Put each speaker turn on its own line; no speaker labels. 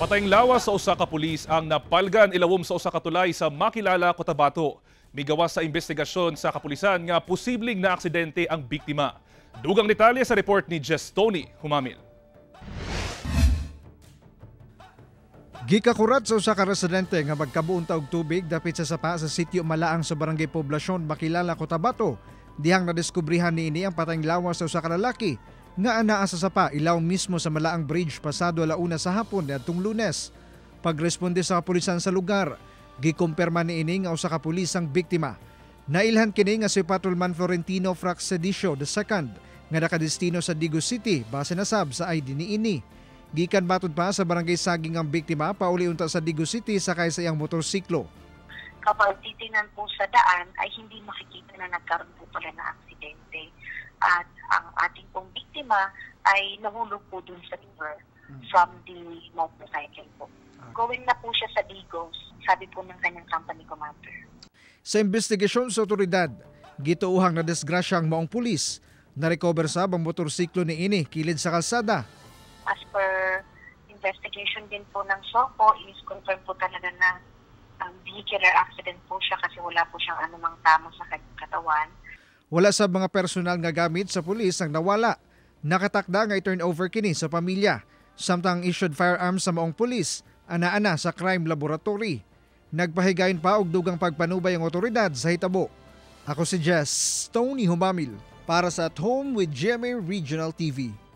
Patayng lawas sa usa ka pulis ang napalgan ilawom sa usa ka tulay sa Makilala, Cotabato. Migawas sa investigasyon sa kapulisan nga posibleng na aksidente ang biktima. Dugang detalye sa report ni Jess Tony Humamil.
Gikakurat sa usa ka residente nga magkabuon ta og tubig dapit sa sapa sa sitio Malaang sa Barangay Poblasyon, Makilala, Cotabato. Dihang nadiskubrihan niini ang patayng lawas sa usa ka lalaki nga anaa sa sapa ilaw mismo sa Malaang Bridge pasado 1:00 sa hapon niadtong Lunes. Pagresponde sa kapulisan sa lugar, gikumpirma niini nga usa ka pulis ang biktima. Nailhan kini nga si Patrolman Florentino Fraxedicio II nga nakadestino sa Digos City base na sab sa ID niini. Gikan matod pa sa Barangay Saging ang biktima, pauli unta sa Digos City sakay sa iyang motorsiklo.
Kapag titingnan po sa daan ay hindi makikita na nagkaroon po pala ng aksidente. At ang ating pong biktima ay nahulog po dun sa river from the motorcycle po. Going na po siya sa Digos, sabi po ng kanyang company commander.
Sa investigasyon sa otoridad, gituuhang na disgrasya ang maong pulis. Na-recover sab ang motorsiklo ni ini kilid sa kalsada.
As per investigation din po ng SOCO, is confirm po talaga na vehicular accident po siya kasi wala po siyang anumang tama sa kanyang katawan.
Wala sa mga personal nga gamit sa pulis ang nawala. Nakatakda nga i-turn over kini sa pamilya. Samtang issued firearms sa maong pulis, ana-ana sa crime laboratory. Nagpahigayon pa og dugang pagpanubay ang otoridad sa hitabo. Ako si Jess Tony Humamil para sa At Home with GMA Regional TV.